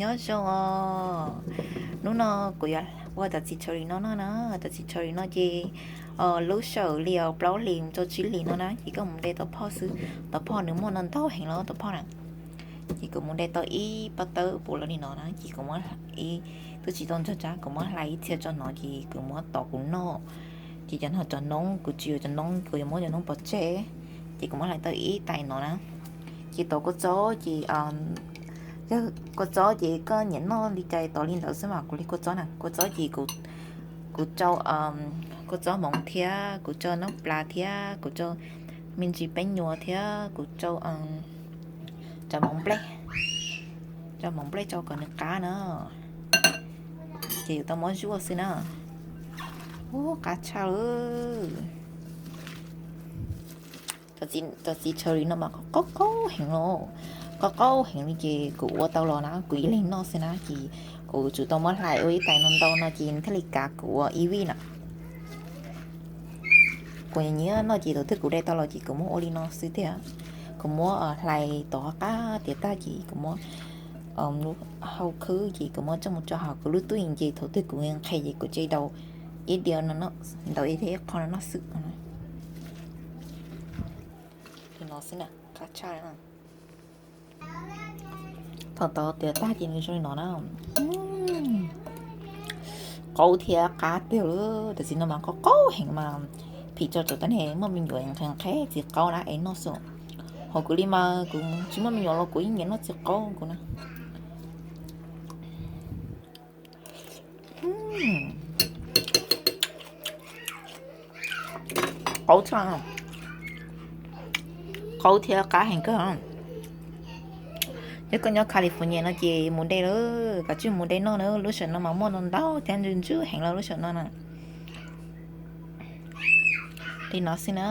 Nyob zoo os, hnub no kuv yuav ua cov txiv cherry no noj na. Cov txiv cherry no ces lub sij hawm li plaub hlis mus rau tsib hlis no na, ces koj mus de tau phoj xwb. Tau phoj nws muaj no ntau heev los tau phoj na. Ces kuv mus de tau ib pob tawb puv lawv li no na, ces kuv muab, twb tsis tau ntog tsab, kuv muab hlais ib txhia tso no ces kuv muab tos kuv noj. Ces cov no cov noob, kuv tsis yuav cov noob, kuv yuav muab cov noob pov tseg. Ces kuv muab hlais tau ib tais no na. Ces tos kua txob ces, yog kua txob ces koj nyiam noj li cas tos li ntawd xwb mas. Kuv li kua txob na, kua txob ces kuv, kuv rau, kua txob hmoov thiab, kuv rau noob plas thiab, kuv rau me ntsis peb nyuas thiab, kuv rau, rau hmoov nplej, rau hmoov nplej rau kom nws qab na. Ces yuav tau muab zuaj xwb na. Ub, qab tshaj lawm. Cov txiv cherry no mas qaub qaub heev los, qaub qaub heev li ces kuv ua tau los na, kuv ib leeg noj xwb na, ces kuv tsum tau muab hlais ua ib tais no ntau no ces thiaj li kav kuv ua ib vij na. Kuv nyiam noj ces thaum twg kuv de tau los ces kuv muab ua li no xwb tiag. Kuv muab hlais tov qab tiav tag ces kuv muab hau khwb ces kuv muab coj mus rau hauv kuv lub tub yees ces thaum twg kuv nqhis ces kuv tseg daus ib diav no, daus ib qho no noj xwb. Li no xwb na, qab tshaj. Thaum tov tiav tag ces nws zoo li no na. Qaub thiab qab tiag lawm, cov txiv no mas qaub qaub heev mas phim rau cov tib neeg muaj me nyuam nqhis nqhis txiv qaub na es noj xwb. Hos kuv li mas kuv tsis muaj me nyuam los kuv yeej nyiam noj txiv qaub kuv na. Qaub tshaj, qaub thiab qab heev kawg. Yog koj nyob California no ces mus de lawm, kav tsij mus de noj na, lub sij hawm no mas muaj ntau ntau thiab ntsws ntsws heev los lub sij hawm no na. Li no xwb na.